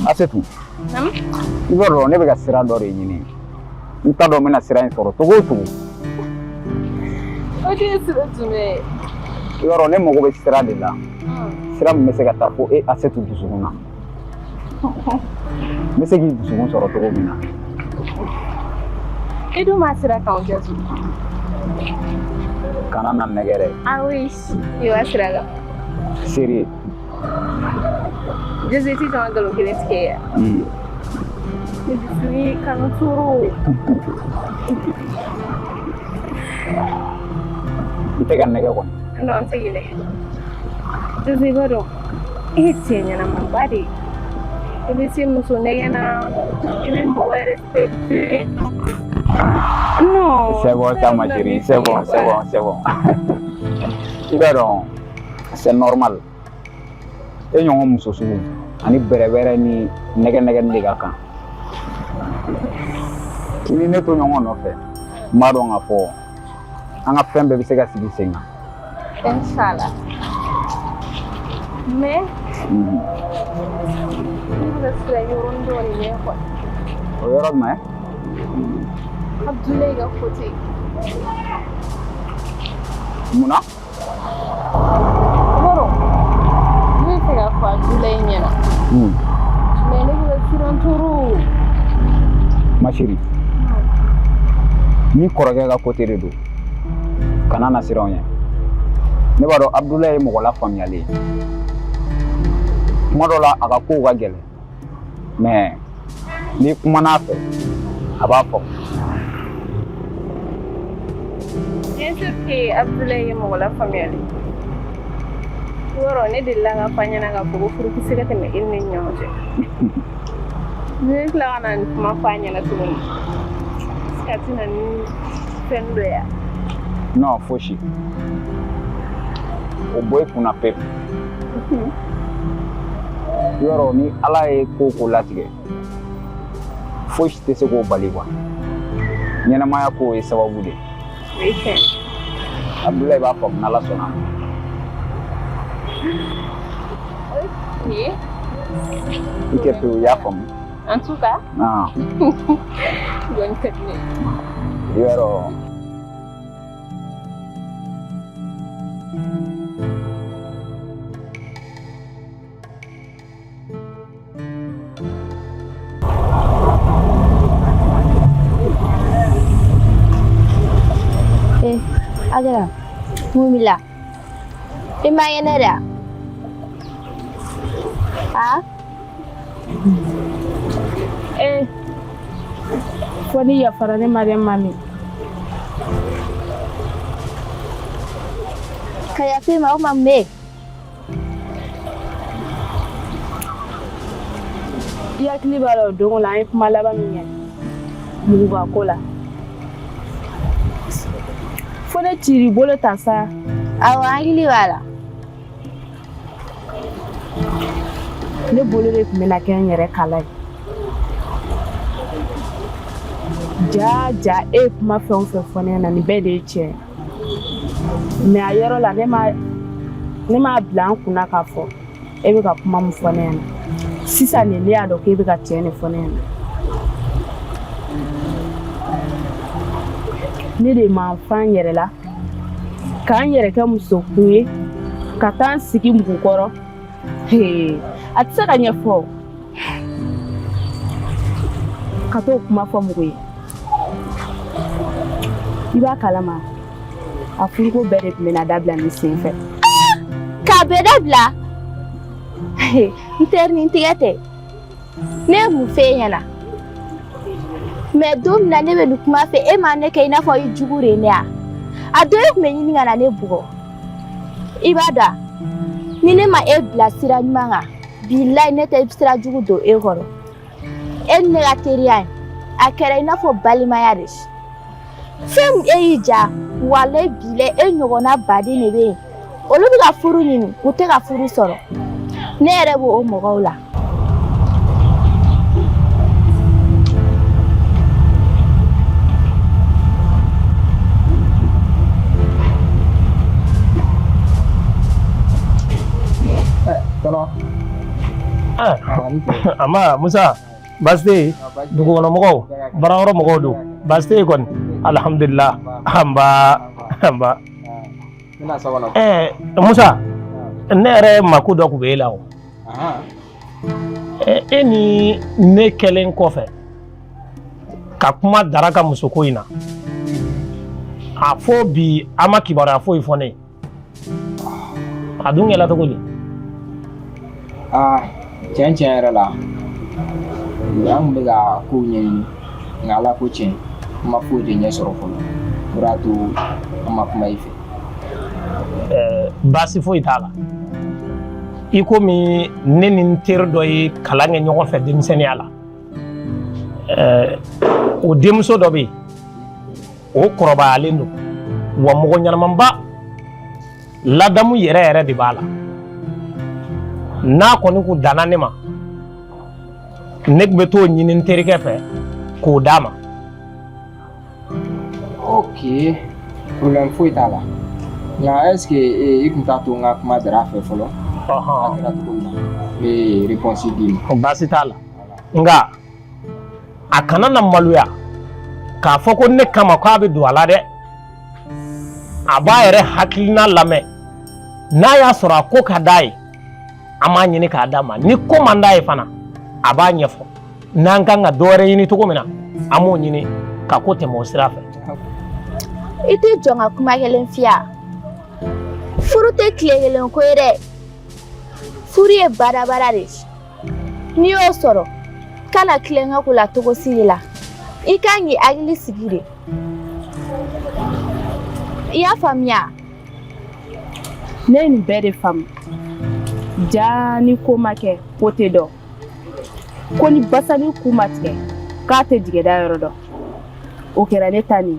Asetu. I b'a dɔn ne bɛ ka sira dɔ de ɲini. N t'a dɔn n bɛna sira in sɔrɔ cogo o cogo. O de ye sira jumɛn ye? I b'a dɔn ne mago bɛ sira de la. Sira min bɛ se ka taa fo e Asetu dusukun na. N bɛ se k'i dusukun sɔrɔ cogo min na. I dun b'a sira kan o Jazu. Kana na nɛgɛ dɛ. Ah oui, i b'a sira kan. Sérieux. Jazu i t'i jɔ n ka nkalon kelen tigɛ yan. Ne dusu ye kanu turu. I tɛ ka nɛgɛ kɔni. Non, n tɛ k'i nɛgɛ. Jazu i b'a dɔn e ye cɛ ɲɛnamaba de ye. I bɛ se muso nɛgɛ na, i bɛ mɔgɔ respecter. Non. C'est bon ça ma chérie, c'est bon, c'est bon, c'est bon. I b'a dɔn c'est normal. E ɲɔgɔn muso sugu ani bɛrɛbɛrɛ ni nɛgɛ nɛgɛni de ka kan. I ni ne to ɲɔgɔn nɔfɛ, n b'a dɔn k'a fɔ an ka fɛn bɛɛ bɛ se ka sigi sen kan. Inchallah. Mais ne bɛ ka siran yɔrɔnin dɔ de ɲɛ quoi. O yɔrɔ jumɛn? Abdoulaye ka côté. Mun na? I b'a dɔn ne bɛ fɛ k'a fɔ Abdoulaye ɲɛna. Mais ne bɛ ka siran trop. Ma chérie, ni kɔrɔkɛ ka côté de don, kana na siran o ɲɛ. Ne b'a dɔn Abdoulaye ye mɔgɔ lafaamuyalen ye. Kuma dɔ la a ka kow ka gɛlɛn, mais n'i kumana a fɛ, a b'a faamu. Bien sûr que Abdoulaye ye mɔgɔ lafaamuyalen ye. I b'a dɔn ne delila k'a fɔ a ɲɛna k'a fɔ ko furu tɛ se ka tɛmɛ e ni ne ni ɲɔgɔn cɛ. Ne tila ka na nin kuma fɔ a ɲɛna tuguni. Est-ce que a tɛna ni fɛn dɔ ye wa? Non, fosi. O bɔ i kunna pewu. Yɔrɔ ni Ala ye ko o ko latigɛ, fosi tɛ se k'o bali quoi. Ɲɛnamaya ko ye sababu de ye. O ye tiɲɛ ye. Abdoulaye b'a faamu n'Ala sɔnna. Ok. I kɛ pewu, i y'a faamu. En tout cas, Ah, dɔɔni ka di ne ye. I b'a dɔn. Eh, Agara, mun b'i la? I ma kɛnɛ de wa? A? Eh, fo n'i yafara ne ma dɛ mami. Ka yafa i ma o ma mun bɛ yen? I hakili b'a la o don la an ye kuma laban min kɛ muguba ko la. Fo ne cir'i bolo ta sa. Awɔ, n hakili b'a la. Ne bolo de tun bɛna kɛ n yɛrɛ kala ye. Ja ja e ye kuma fɛn o fɛn fɔ ne ɲɛna nin bɛɛ de ye tiɲɛ ye. Mais a yɔrɔ la ne ma ne m'a bila n kunna k'a fɔ e bɛ ka kuma min fɔ ne ɲɛna. Sisan de ne y'a dɔn k'e bɛ ka tiɲɛ de fɔ ne ɲɛna. Ne de ma n fa n yɛrɛ la k'an yɛrɛ kɛ musokun ye ka taa n sigi mugu kɔrɔ. Hee, a tɛ se ka ɲɛfɔ. Ka t'o kuma fɔ mugu ye. I b'a kalama a furuko bɛɛ de tun bɛna dabila nin sen fɛ. K'a bɛɛ dabila? N teri ni tigɛ tɛ. Ne ye mun f'e ɲɛna? Mais don min na ne bɛ nin kuma fɛ e ma ne kɛ i n'a fɔ i jugu de ye ne ya. A don e tun bɛ ɲini ka na ne bugɔ. I b'a dɔn ni ne ma e bila sira ɲuman kan, bilayi ne tɛ sira jugu don e kɔrɔ. E ni ne ka teriya in, a kɛra i n'a fɔ balimaya de. Fɛn min e y'i ja, walayi bilayi e ɲɔgɔnna baden de bɛ yen. Olu bɛ ka furu ɲini, u tɛ ka furu sɔrɔ. Ne yɛrɛ b'o mɔgɔw la. Tɔnɔ. Ama Musa, baasi tɛ yen? Dugukɔnɔmɔgɔw, baarayɔrɔ mɔgɔw don, baasi tɛ yen kɔni? Alihamudulila, anba anba. Ɛɛ Musa, ne yɛrɛ mako dɔ tun bɛ e la o. E ni ne kɛlen kɔfɛ ka kuma Dara ka musoko in na, a fo bi an ma kibaruya foyi fɔ ne ye. A dun kɛla cogo di? Aa, tiɲɛ tiɲɛ yɛrɛ la, an tun bɛ ka kow ɲɛɲini, nka Ala ko tiɲɛ, n ma foyi de ɲɛ sɔrɔ fɔlɔ. O de y'a to an ma kuma i fɛ. Baasi foyi t'a la. I komi ne ni n teri dɔ ye kalan kɛ ɲɔgɔn fɛ denmisɛnninya la, o denmuso dɔ bɛ yen, o kɔrɔbayalen don wa mɔgɔ ɲɛnamaba, ladamu yɛrɛ yɛrɛ de b'a la. N'a kɔni kun danna ne ma, ne tun bɛ t'o ɲini n terikɛ fɛ k'o d'a ma. Ok, problème foyi t'a la, nka est ce que i tun t'a to n ka kuma Dara fɛ fɔlɔ? A kɛra cogo min na, n bɛ réponse d'i ma. Baasi t'a la, nka a kana na maloya k'a fɔ ko ne kama k'a bɛ don a la dɛ. A b'a yɛrɛ hakilina lamɛn. N'a y'a sɔrɔ a ko ka d'a ye, an b'a ɲini k'a d'a ma. Ni ko man d'a ye fana, a b'a ɲɛfɔ. N'an kan ka dɔ wɛrɛ ɲini cogo min na, an b'o ɲini ka ko tɛmɛ o sira fɛ. I tɛ jɔn ka kuma kelen fiya. Furu tɛ tile kelen ko ye dɛ, furu ye badabada de. N'i y'o sɔrɔ, kana tulonkɛ ko la cogo si de la. I kan k'i hakili sigi de, i y'a faamuya? Ne ye nin bɛɛ de faamu. Jaa, ni ko ma kɛ, ko tɛ dɔn. Ko ni basani ku ma tigɛ, k'a tɛ digɛda yɔrɔ dɔn. O kɛra ne ta nin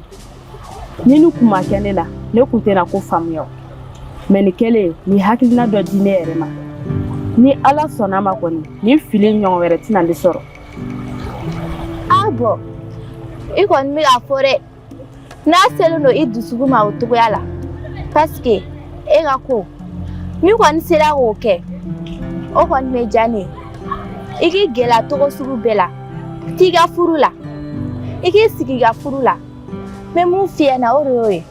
ni ni kun ma kɛ ne la, ne kun tɛna ko faamuya. Mais nin kɛlen nin hakilina dɔ di ne yɛrɛ ma, ni Ala sɔnna ma kɔni, nin fili ɲɔgɔn wɛrɛ tɛna ne sɔrɔ. A bɔn, i kɔni bɛ k'a fɔ dɛ, n'a selen don i dusukun ma o cogoya la, parce que e ka ko ni kɔni sera k'o kɛ, o kɔni bɛ diya ne ye. I k'i gɛlɛya cogo sugu bɛɛ la, t'i ka furu la, i k'i sigi i ka furu la. N bɛ mun f'i ɲɛna, o de y'o ye.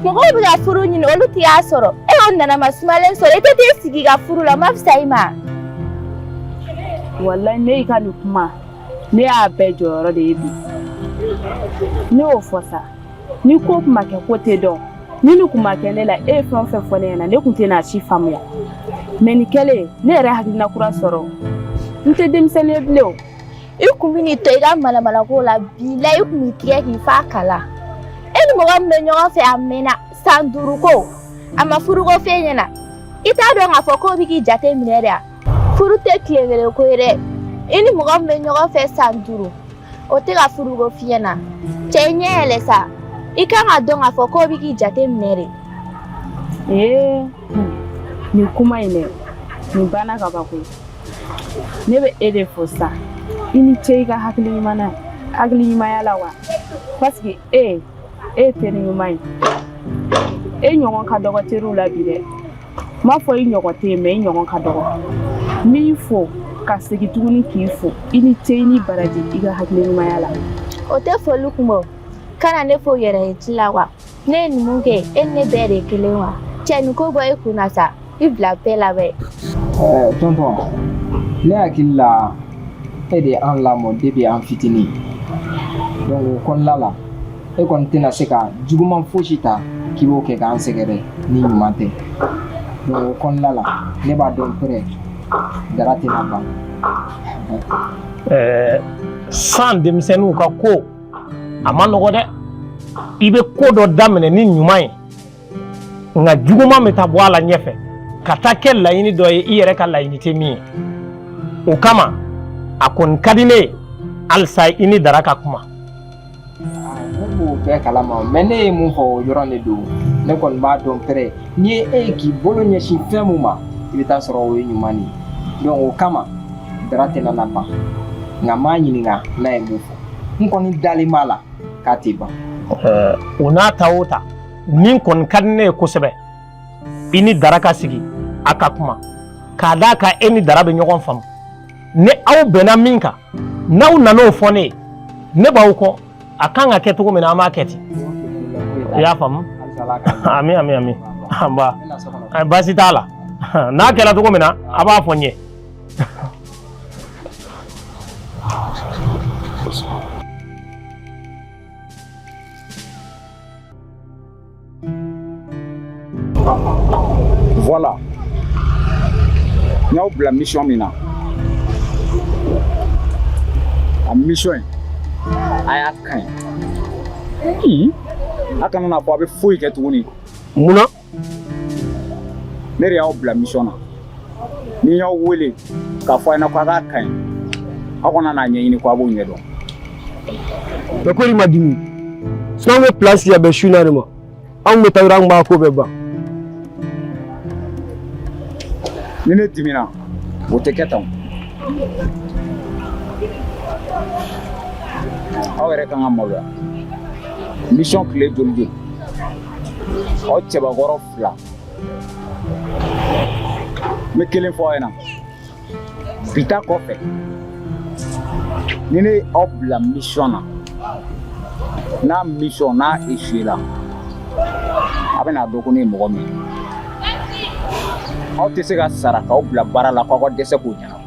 Mɔgɔw bɛ ka furu ɲini, olu tɛ y'a sɔrɔ. E y'o nanama sumalen sɔrɔ, i tɛ t'i sigi i ka furu la, o ma fisa i ma? Walayi, ne y'i ka nin kuma, ne y'a bɛɛ jɔyɔrɔ de ye bi. Ne y'o fɔ sa, ni ko kun ma kɛ, ko tɛ dɔn. Ni nin kun ma kɛ ne la, e ye fɛn o fɛn fɔ ne ɲɛna, ne kun tɛna a si faamuya. Mais nin kɛlen, ne yɛrɛ hakilina kura sɔrɔ. N tɛ denmisɛnnin ye bilen o. I kun bɛ n'i to i ka manamanako la bi la, i kun b'i tigɛ k'i fa kala. E ni mɔgɔ min bɛ ɲɔgɔn fɛ a mɛnna, san 5 ko, a ma furuko f'e ɲɛna, i t'a dɔn k'a fɔ k'o bɛ k'i jate minɛ de wa? Furu tɛ tile kelen ko ye dɛ. I ni mɔgɔ min bɛ ɲɔgɔn fɛ san 5, o tɛ ka furuko f'i ɲɛna. Cɛ, i ɲɛ yɛlɛ sa, i kan ka dɔn k'a fɔ k'o bɛ k'i jate minɛ de. Ee, nin kuma in dɛ, nin banna ka ban koyi. Ne bɛ e de fo sa, i ni ce i ka hakili ɲuman na, hakili ɲumanya la wa, parce que e ye teri ɲuman ye. E ɲɔgɔn ka dɔgɔ teriw la bi dɛ. N m'a fɔ i ɲɔgɔn tɛ yen, mais i ɲɔgɔn ka dɔgɔ. N b'i fo ka segin tuguni k'i fo. I ni ce, i ni baraji i ka hakili ɲumanya la. O tɛ foli kun bɔ. Kana ne fo yɛrɛ ye ci la wa. Ne ye nin mun kɛ, e ni ne bɛɛ de ye kelen wa. Cɛ, nin ko bɔ i kun na sa, i bila bɛɛ la bɛ. Tonton, ne hakili la, e de ye an lamɔ depuis an fitinin. Donc o kɔnɔna la, e kɔni tɛna se ka juguman fosi ta k'i b'o kɛ k'an sɛgɛrɛ ni ɲuman tɛ. Donc o kɔnɔna la, ne b'a dɔn pɛrɛ Dara tɛna ban. Ɛɛ, san denmisɛnninw ka ko a ma nɔgɔ dɛ. I bɛ ko dɔ daminɛ ni ɲuman ye, nka juguman bɛ taa bɔ a la ɲɛfɛ ka taa kɛ laɲini dɔ ye, i yɛrɛ ka laɲini tɛ min ye. O kama, a kɔni ka di ne ye halisa i ni Dara ka kuma. Ne b'o bɛɛ kalama, mais ne ye mun fɔ, o yɔrɔ de don. Ne kɔni b'a dɔn pɛrɛ, n'i ye e ye k'i bolo ɲɛsin fɛn mun ma, i bɛ taa sɔrɔ o ye ɲuman de ye. Donc o kama, Dara tɛna na ban, nka n m'a ɲininka n'a ye mun fɔ. N kɔni dalen b'a la k'a tɛ ban. O n'a ta o ta, min kɔni ka di ne ye kosɛbɛ, i ni Dara ka sigi a ka kuma. K'a d'a kan e ni Dara bɛ ɲɔgɔn faamu. Ni aw bɛnna min kan, n'aw nan'o fɔ ne ye, ne b'aw kɔ. A kan ka kɛ cogo min na, an b'a kɛ ten. I y'a faamu? Ami ami ami. Anba. Baasi t'a la. N'a kɛra cogo min na, a b'a fɔ n ye. Voilà. N y'aw bila mission min na, a mission in, a y'a ka ɲi. A kana n'a fɔ a bɛ foyi kɛ tuguni. Mun na? Ne de y'aw bila mission na. Ni n y'aw wele k'a fɔ a ɲɛna ko a k'a ka ɲi, aw kana n'a ɲɛɲini ko a b'o ɲɛdɔn. Mais ko ma dimi. Sinon an bɛ place ya bɛn su in na de ma. Anw bɛ taa yɔrɔ an b'a ko bɛɛ ban. Ni ne dimina, o tɛ kɛ tan. Aw yɛrɛ kan ka maloya. Mission tile joli joli, aw cɛbakɔrɔ fila. N bɛ kelen fɔ aw ɲɛna. Bi ta kɔfɛ, ni ne ye aw bila mission na, n'a mission n'a échoué la, a bɛna dɔn ko ne ye mɔgɔ min ye. Aw tɛ se ka sara k'aw bila baara la k'aw ka dɛsɛ k'o ɲɛnabɔ.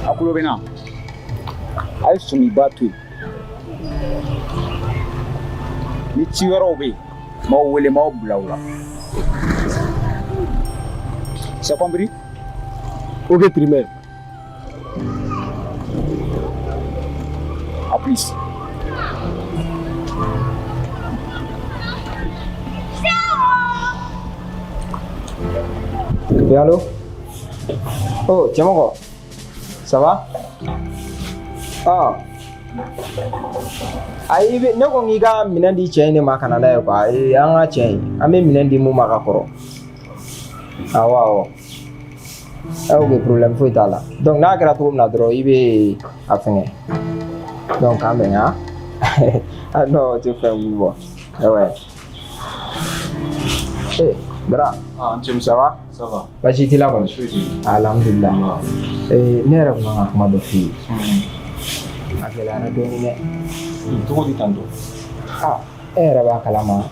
Aw tulo bɛ n na? A ye sɔmiba to yen. Ni ci wɛrɛw bɛ yen, n b'aw wele, n b'aw bila o la. C'est compris? Ok, primaire. À plus. Oui, allô? Oh, cɛmɔgɔ, ça va? Ah. Ayi, ne ko k'i ka minɛn di cɛ in de ma ka na n'a ye quoi. Ee, an ka cɛ in, an bɛ minɛn di mun ma ka kɔrɔ. Awɔ awɔ. Ok, problème foyi t'a la. Donc n'a kɛra cogo min na dɔrɔn i bɛ a fɛngɛ. Donc k'an bɛn han. Ah non, tɛ fɛn mun bɔ. Ouais. Eh, Dara. Ah, n cɛ. Ça va? Ça va. Baasi t'i la kɔni? Foyi tɛ yen. Alhamdulillah. Eh, ne yɛrɛ tun kan ka kuma dɔ f'i ye. A gɛlɛyara dɔɔnin dɛ. Cogo di tantɔ? Ah, e yɛrɛ b'a kalama,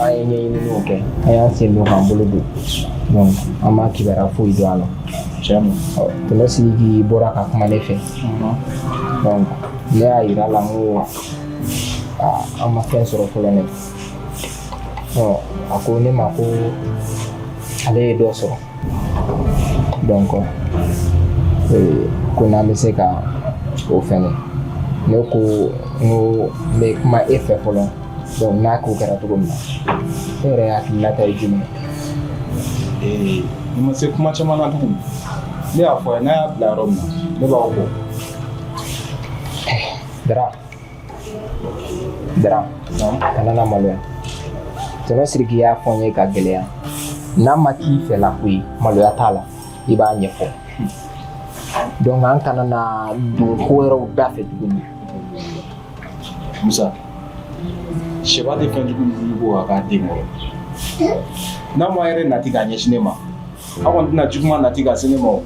an ye ɲɛɲininiw kɛ, an y'an sen don k'an bolo don. Donc an ma kibaruya foyi dɔn a la. Tiɲɛ don. Ɔ, Tonton Sidiki bɔra ka kuma ne fɛ. Donc ne y'a yira a la n ko aa, an ma fɛn sɔrɔ fɔlɔ dɛ. Ɔ, a ko ne ma ko ale ye dɔ sɔrɔ. Donc ko n'an bɛ se ka o fɛngɛ. Ne ko n ko n bɛ kuma e fɛ fɔlɔ. Donc n'a ko kɛra cogo min na, e yɛrɛ hakilinata ye jumɛn ye? Ee, i ma se kuma caman na tugun. Ne y'a fɔ a ye, n'a y'a bila yɔrɔ min na, ne b'aw kɔ. Dara, Dara, kana na maloya. Tonton Sidiki y'a fɔ n ye ka gɛlɛya. N'a ma k'i fɛla ko ye, maloya t'a la, i b'a ɲɛfɔ. Donc an kana na don ko wɛrɛw da fɛ tuguni. Musa, sɛba tɛ fɛn jugu wuli ko ka k'a den kɔrɔ. N'a ma yɛrɛ nati k'a ɲɛsin ne ma, aw kɔni tɛna juguman nati ka se ne ma o.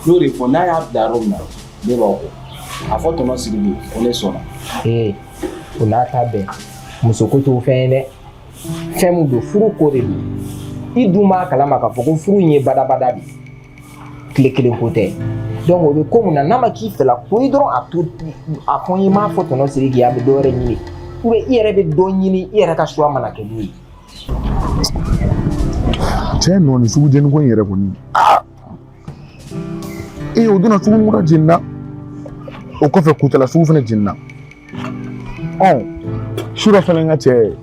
N'o de fɔ, n'a y'a bila yɔrɔ min na, ne b'aw kɔ. A fɔ Tonton Sidiki ko ne sɔnna. Ee, o n'a ta bɛɛ, muso ko t'o fɛn ye dɛ. Fɛn min don, furu ko de don. I dun b'a kalama k'a fɔ ko furu in ye badabada de ye. Tile kelen ko tɛ. Donc o bɛ ko mun na, n'a ma k'i fɛla ko ye dɔrɔn, a to a fɔ n ye, n m'a fɔ Tonton Sidiki ye, an bɛ dɔ wɛrɛ ɲini. Ou bien i yɛrɛ bɛ dɔ ɲini, i yɛrɛ ka choix mana kɛ min ye. Cɛ nɔ, nin sugu jeni ko in yɛrɛ kɔni, aa, ee, o donna sugu mura jenina, o kɔfɛ Kucala sugu fana jenina. Ɔ, sura fana, n ka cɛ,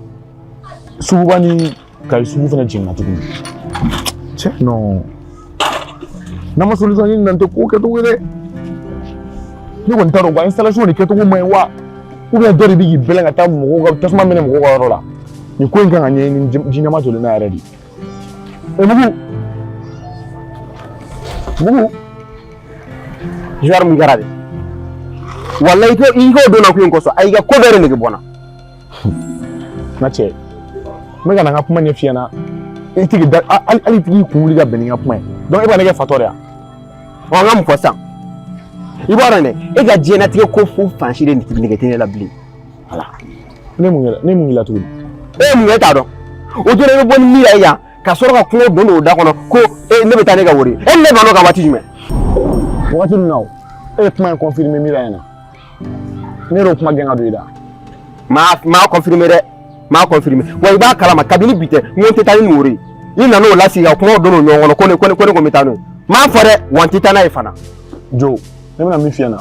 suguba ni Kayi sugu fana jenina tuguni. Cɛ nɔ, n'an ma solution ɲini na, n tɛ ko kɛcogo ye dɛ. Ne kɔni t'a dɔn u ka installation de kɛcogo man ɲi wa, ou bien dɔ de bɛ k'i bɛlɛn ka taa mɔgɔw ka tasuma minɛ mɔgɔw ka yɔrɔ la. Nin ko in kan ka ɲɛɲini ji ɲɛma jɔlen na yɛrɛ de. E mugu mugu Joueur mun kɛra de, walayi i k'o donna ko in kosɔn, a y'i ka ko bɛɛ de nege bɔ n na. N ka cɛ, n bɛ ka na n ka kuma ɲɛf'i ɲɛna. I tɛ k'i da hali i tɛ k'i kun wuli ka bɛn ni n ka kuma ye. Donc e b'a ne kɛ fatɔ de ye wa? Ɔ, n ka mun fɔ sisan? I b'a dɔn dɛ, e ka diɲɛlatigɛ ko fo fan si de nege tɛ ne la bilen. Voilà. Ne mun kɛra? Ne mun k'i la tuguni? E ye mun kɛ, e t'a dɔn. O don e bɛ bɔ ni min ye yan ka sɔrɔ ka kungo don o da kɔnɔ ko e ne bɛ taa ne ka wari ye. E ni ne banna o kan waati jumɛn? Wagati min na o, e ye kuma in confirmer Mira ɲɛna. Ne yɛrɛ y'o kuma gɛn ka don i da. Maa confirmer dɛ, maa confirmer. Wa i b'a kalama kabini bi tɛ, n ko n tɛ taa ni nin woro ye. I nana o lasigi ka kumaw don o ɲɔgɔn kɔnɔ ko ne ko n bɛ taa n'o ye. N m'a fɔ dɛ, wa n tɛ taa n'a ye fana. Jo, ne bɛna min f'i ɲɛna,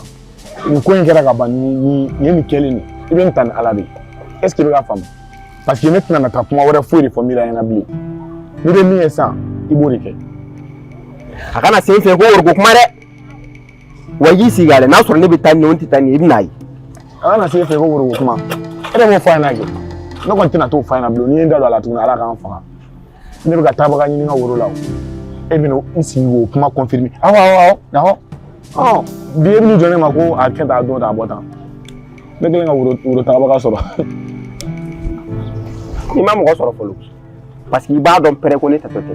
nin ko in kɛra ka ban, nin ye nin kɛlen de, i bɛ nin ta ni Ala de ye. Est ce que i bɛ k'a faamu? Parce que ne tɛna na taa kuma wɛrɛ foyi de fɔ Mira ɲɛna bilen. N'i bɛ min ye sisan, i b'o de kɛ. A kana se n fɛ ko woroko kuma dɛ. Wa i k'i sigi k'a lajɛ, n'a sɔrɔ ne bɛ taa nin ye, n tɛ taa nin ye, i bɛ n'a ye. A kana se e fɛ ko woroko kuma. E de b'o fɔ a ɲɛna kɛ. Ne kɔni tɛna t'o f'a ɲɛna bilen. N'i ye n da don a la tuguni, Ala k'an faga. Ne bɛ ka taabaga ɲini n ka woro la o. E bɛna n sigi k'o kuma confirmer. Awɔ awɔ awɔ awɔ. Ɔ bi e bɛn'i jɔ ne ma ko a kɛ tan, a don tan, a bɔ tan. Ne kɛlen ka woro tagabaga sɔrɔ. I ma mɔgɔ sɔrɔ fɔlɔ. Parce que i b'a dɔn pɛrɛ ko ne tatɔ tɛ.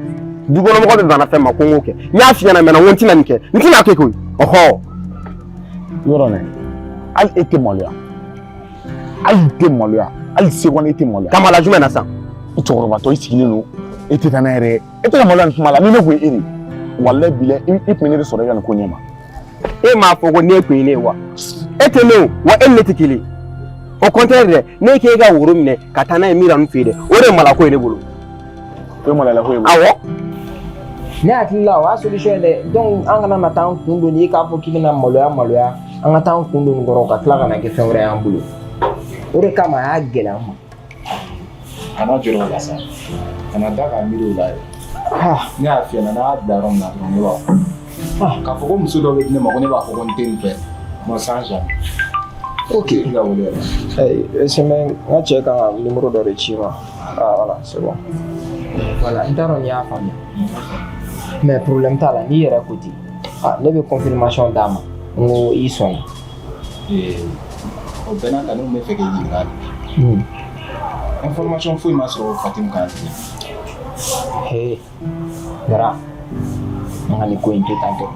Dukɔnɔmɔgɔ bɛ banna fɛn ma ko n k'o kɛ. N y'a f'i ɲɛna mɛnna, n ko n tɛna nin kɛ. N tɛna kɛ koyi. Ɔhɔ. Yɔrɔ dɛ, hali e tɛ maloya. Hali i tɛ maloya. Hali seconde e tɛ maloya. Ka maloya jumɛn na sisan? I cɛkɔrɔbatɔ i sigilen don. E tɛ taa n'a yɛrɛ ye. E tɛ ka maloya nin kuma la. Ni ne kun ye e de ye, walayi bilayi, i tun bɛ ne de sɔrɔ e ka nin ko ɲɛ ma. E m'a fɔ ko ne kun ye ne ye wa? E tɛ ne o, wa e ni ne tɛ kelen. Au contraire dɛ, ne k'e ka woro minɛ ka taa n'a ye Mira ninnu fɛ yen dɛ, o de ye malako ye ne bolo. O ye maloyalako ye. Awɔ. Ne hakili la o y'a solution ye dɛ. Donc an kana na taa an kun don nin ye k'a fɔ k'i bɛna maloya maloya, an ka taa an kun don nin kɔrɔ ka tila ka na kɛ fɛn wɛrɛ y'an bolo. O de kama a y'a gɛlɛya an ma. Kana jɔrɔ o la sa, kana da k'a miiri o la yɛrɛ. Ne y'a f'i ɲɛna, n'a y'a bila yɔrɔ min na dɔrɔn ne b'a fɔ. K'a fɔ ko muso dɔ bɛ di ne ma ko ne b'a fɔ ko n tɛ nin fɛ, non, sans jamais. Ok. I ka wele yɛrɛ. Ee, n ka cɛ kan ka numéro dɔ de ci n ma. Ah voilà, c'est bon. Voilà, n t'a dɔn n'i y'a faamuya. Mais problème t'a la, n'i yɛrɛ ko ten. Ah, ne bɛ confirmation d'a ma. N ko i sɔnna. Ee, o bɛɛ n'a ta, ne tun bɛ fɛ k'i ɲininka de. Information foyi ma sɔrɔ Fatim kan tuguni. He, Dara, an ka nin ko in to tan tɔ.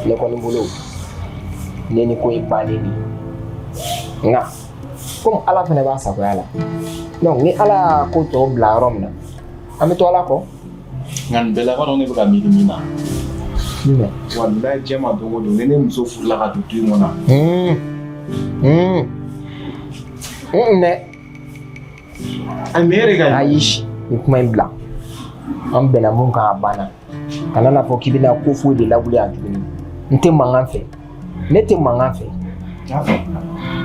Ne kɔni bolo, ne ni ko in bannen de. Nka, komi Ala fana b'a sagoya la. Donc ni Ala y'a ko tɔ bila yɔrɔ min na, an bɛ to Ala kɔ. Nka nin bɛɛ la, i b'a dɔn ne bɛ ka miiri min na. Jumɛn? Walayi, diɲɛ ma don o don, ni ne muso furula ka don du in kɔnɔ. Dɛ. Ayi, mais e yɛrɛ ka. Ayi, nin kuma in bila. An bɛnna mun kan, a banna. Kana n'a fɔ k'i bɛna ko foyi de lawuli yan tuguni. N tɛ mankan fɛ. Ne tɛ mankan fɛ.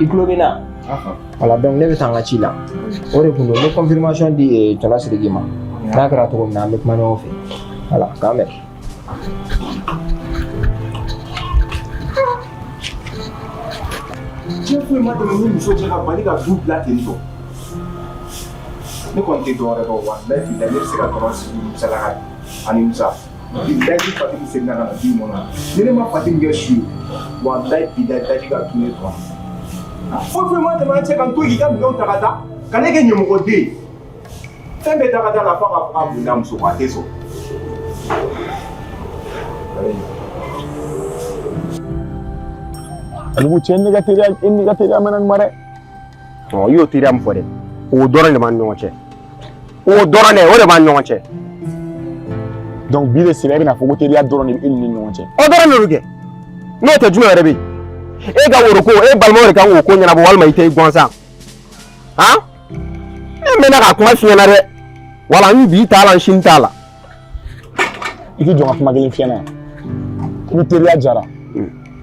I tulo bɛ n na? Voilà, donc ne bɛ taa n ka ci la. O de kun don. N bɛ confirmation di Tɔnɔ Sidiki ma. N'a kɛra cogo min na, an bɛ kuma ɲɔgɔn fɛ. Voilà, k'an bɛn. Diɲɛ foyi ma tɛmɛ ni muso cɛ ka bali ka du bila ten tɔ. Ne kɔni tɛ dɔwɛrɛ dɔn, walayi bilayi, ne bɛ se ka tɔnɔ sigi Musa la ani Musa. Bilayi, ni Fatim seginna ka na du in kɔnɔ, ni ne ma Fatim kɛ su ye, walayi bilayi, daji ka tun ne tɔ. Foyi foyi ma tɛmɛ an cɛ kan to k'i ka minɛnw ta ka taa ka ne kɛ ɲɛmɔgɔden ye. Fɛn bɛɛ daga da la fo k'a fɔ k'a bolila muso kɔ, a tɛ sɔn. Alibu cɛ, ne ka teriya, e ni ka teriya mɛnna nin ma dɛ. Ɔ, i y'o teriya min fɔ dɛ, o dɔrɔn de b'an ni ɲɔgɔn cɛ. O dɔrɔn dɛ, o de b'an ni ɲɔgɔn cɛ. Donc bi de sera e bɛna fɔ ko teriya dɔrɔn de bɛ e ni ne ni ɲɔgɔn cɛ. O dɔrɔn de don kɛ. N'o tɛ, jumɛn wɛrɛ bɛ yen? E ka woroko, e balimaw de kan k'o ko ɲɛnabɔ walima i tɛ i gansan. Han? E mɛnna k'a kuma f'i ɲɛna dɛ. Wala n bi t'a la, n sini t'a la. I t'i jɔ ka kuma kelen f'i ɲɛna. Ni teriya jara,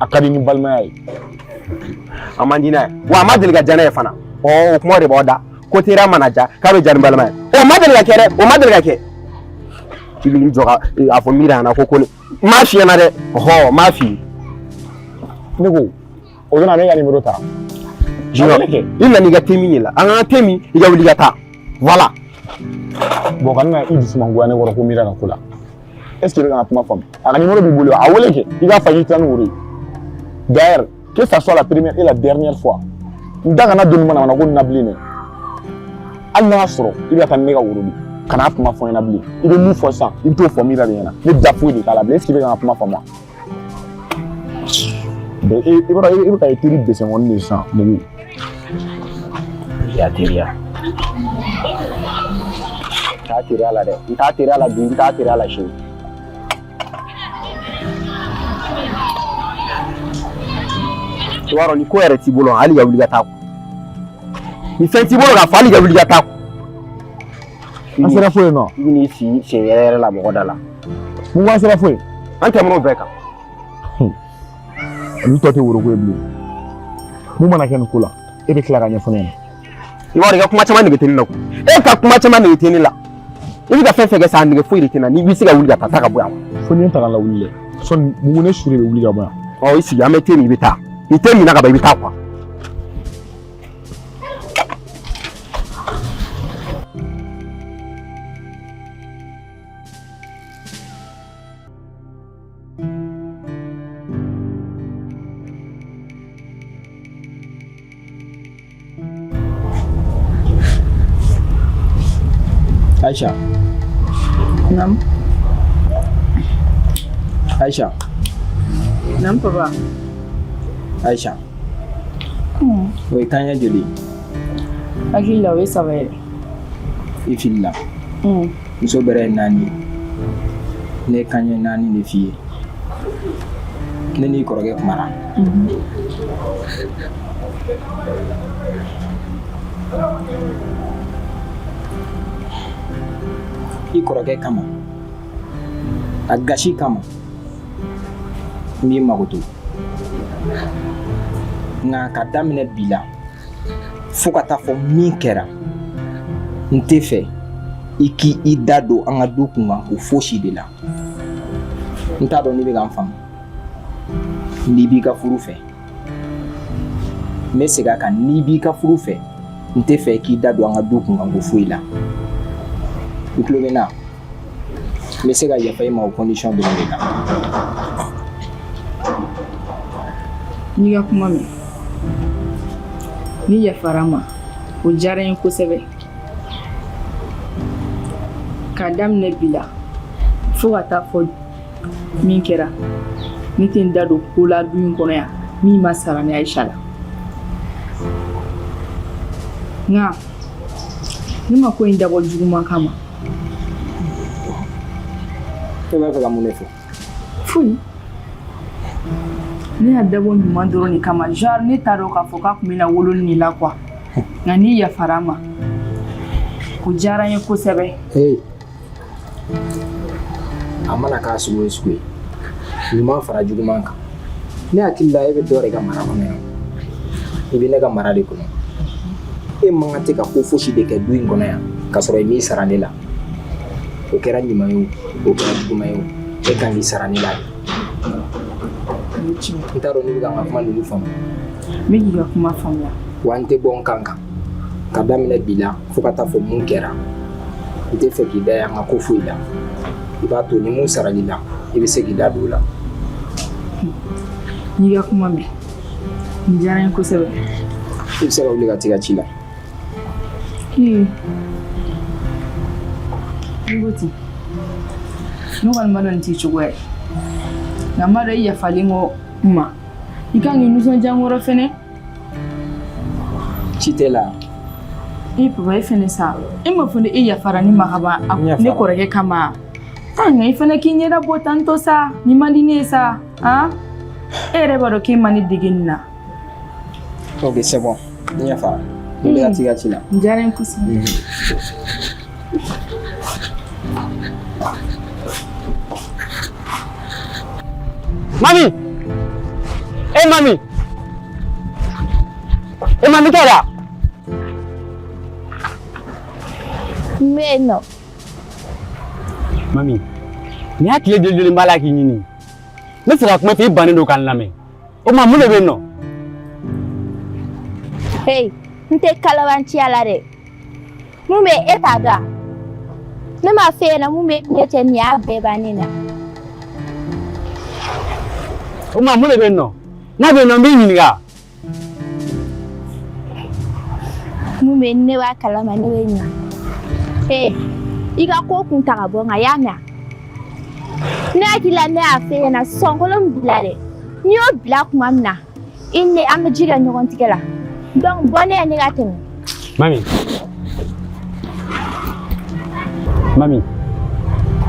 a ka di ni balimaya ye. A man di n'a ye wa a ma deli ka diya ne ye fana. Ɔ, o kuma de b'aw da ko teriya mana ja k'a bɛ ja ni balimaya ye. O ma deli ka kɛ dɛ, o ma deli ka kɛ. I b'i jɔ ka a fɔ miiri ɲɛna ko ne n m'a f'i ɲɛna dɛ. Ɔhɔ, n m'a f'i ye. Ne ko o bɛna ne ka numéro ta. Junior, i nana i ka te min de la, an ka te min, i ka wuli ka taa. Voilà. Bon, kana na i dusu mangoya ne kɔrɔ ko miiri ka ko la. Est ce que i bɛ ka n ka kuma faamu? A ka numéro b'i bolo, a wele kɛ i k'a fɔ k'i tila ni woro ye. D'ailleurs, que ça soit la première et la dernière fois, n da kana don nin manamana ko nin na bilen dɛ. Hali n'a y'a sɔrɔ i bɛ ka taa ni ne ka woro de ye. Kana kuma fɔ n ɲɛna bilen. I bɛ mun fɔ sisan, i bɛ t'o fɔ Mira de ɲɛna. Ne da foyi de t'a la bilen. Est ce que i bɛ ka n ka kuma faamu wa? I b'a dɔn, i bɛ ka i teri dɛsɛ de sisan mugu. Ya teriya. N t'a teriya la dɛ. N t'a teriya la bi, n t'a teriya la sini. I b'a dɔn ni ko yɛrɛ t'i bolo, hali ka wuli ka taa. Ni fɛn t'i bolo k'a fɔ, hali ka wuli ka taa. An sera fo yen nɔ. I bɛn'i sigi sen yɛrɛ yɛrɛ la mɔgɔ da la. Mun ko an sera fo yen? An tɛmɛn'o bɛɛ kan. Olu tɔ tɛ woroko ye bilen. Mun mana kɛ nin ko la, e bɛ tila ka ɲɛfɔ ne ɲɛna. I b'a dɔn, i ka kuma caman nege tɛ ne la koyi. E ka kuma caman nege tɛ ne la. I bɛ ka fɛn fɛn kɛ sa, a nege foyi de tɛ n na. N'i bɛ se ka wuli ka taa, taa ka bɔ yan. Fo ni ye n ta ka lawuli dɛ. Sɔni mugu, ne su de bɛ wuli ka bɔ yan. Ɔ, i sigi, an bɛ te min, i bɛ taa. Ni te minna ka ban, i bɛ taa quoi. Aïcha. Naam. Aïcha. Naam, papa. Aïcha. O ye kanɲɛ joli ye? Hakili la o ye 3 ye. I filila. Muso bɛrɛ ye 4 ye. Ne ye kanɲɛ 4 de f'i ye. Ne n'i kɔrɔkɛ kumara. I kɔrɔkɛ kama, a gasi kama, n b'i makoto. Nka ka daminɛ bi la fo ka taa fɔ min kɛra, n tɛ fɛ i k'i da don an ka du kunkan ko fosi de la. N t'a dɔn n'i bɛ ka n faamu. N'i b'i ka furu fɛ, n bɛ segin a kan, n'i b'i ka furu fɛ, n tɛ fɛ k'i da don an ka du kunkan ko foyi la. I tulo bɛ n na? N bɛ se ka yafa i ma o condition dɔrɔn de la. N'i ka kuma mɛn, n'i yafara n ma, o diyara n ye kosɛbɛ. K'a daminɛ bi la fo ka taa fɔ min kɛra, ne tɛ n da don ko la du in kɔnɔ yan min ma sara ni Ayisa la. Nka ne ma ko in dabɔ juguman kama. E b'a fɛ ka mun de fɔ? Foyi. Ne y'a dabɔ ɲuman dɔrɔn de kama. Genre ne t'a dɔn k'a fɔ k'a tun bɛna wolo nin la quoi. Nka n'i yafara n ma, o diyara n ye kosɛbɛ. Hey. A mana k'a sugu o sugu ye, ɲuman fara juguman kan. Ne hakili la e bɛ dɔ de ka mara kɔnɔ yan. I bɛ ne ka mara de kɔnɔ. E man kan tɛ ka ko fosi de kɛ du in kɔnɔ yan k'a sɔrɔ i m'i sara ne la. O kɛra ɲuman ye o, o kɛra juguman ye o, e kan k'i sara ne la de. N t'a dɔn n'i bɛ ka n ka kuma ninnu faamu. N bɛ k'i ka kuma faamuya. Wa n tɛ bɔ n kan kan. Ka daminɛ bi la fo ka taa fɔ mun kɛra, n tɛ fɛ k'i da ye an ka ko foyi la. I b'a to ni mun saral'i la, i bɛ se k'i da don o la. N y'i ka kuma mɛn. Nin diyara n ye kosɛbɛ. I bɛ se ka wuli ka t'i ka ci la. Ee, n'i ko ten, ne kɔni b'a dɔn nin t'i cogoya ye. Nka n b'a dɔn i yafalen kɔ n ma, i kan k'i nisɔndiya n kɔrɔ fɛnɛ. Ci tɛ la. E papa, e fɛnɛ sa, e ma fɔ ne e yafara ne ma ka ban ne kɔrɔkɛ kama. Ah, nka i fɛnɛ k'i ɲɛda bɔ tantɔ sa, nin man di ne ye sa. Ah, e yɛrɛ b'a dɔn k'e ma ne dege nin na. Ok, c'est bon. N yafara. N bɛ ka t'i ka ci la. N diyara n ye kosɛbɛ. Mami! Eh mami! Eh mami kɛra? N bɛ yen nɔ. Mami, nin y'a tile joli joli n b'a la k'i ɲini. N bɛ fɛ ka kuma i fɛ, i bannen don ka n lamɛn. O tuma mun de bɛ yen nɔ? Hey, n tɛ kalabanciya la dɛ. Mun bɛ e t'a dɔn? Ne m'a f'e ɲɛna mun bɛ ne cɛ nin y'a bɛɛ bannen na. O tuma mun de bɛ yen nɔ? N'a bɛ yen nɔ, n b'i ɲininka. Mun bɛ ne b'a kalama, ne bɛ ɲa. Hey, I ka ko kun ta ka bɔ n kan, i y'a mɛn wa? Ne hakili la ne y'a f'e ɲɛna sɔnkolon min bila dɛ, n'i y'o bila tuma min na, i ni ne an bɛ ji kɛ ɲɔgɔn tigɛ la. Donc bɔ ne ye ne ka tɛmɛ. Mami, mami,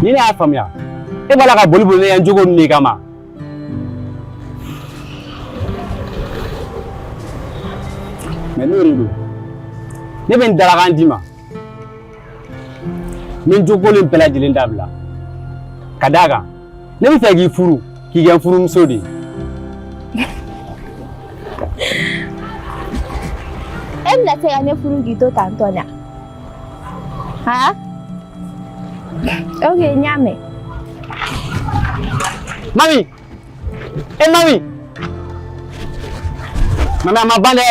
ni ne y'a faamuya, e b'a la ka boli boli ne yan jogo ninnu de kama. Mais n'o de don, ne bɛ n dalakan d'i ma. N bɛ n jogo in bɛɛ lajɛlen dabila. Ka d'a kan, ne bɛ fɛ k'i furu, k'i kɛ n furumuso de ye. E bɛna se ka ne furu k'i to tan tɔ la? Han? Ok, n y'a mɛn. Mami! E mami! Mami a ma ban dɛ!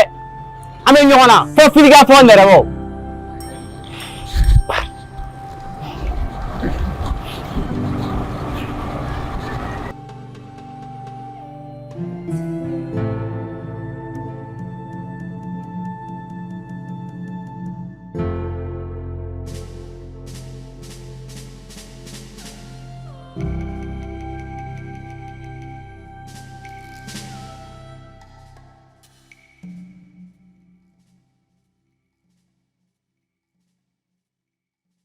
An bɛ ɲɔgɔn na fo fili ka fɔ nɛrɛbɔ.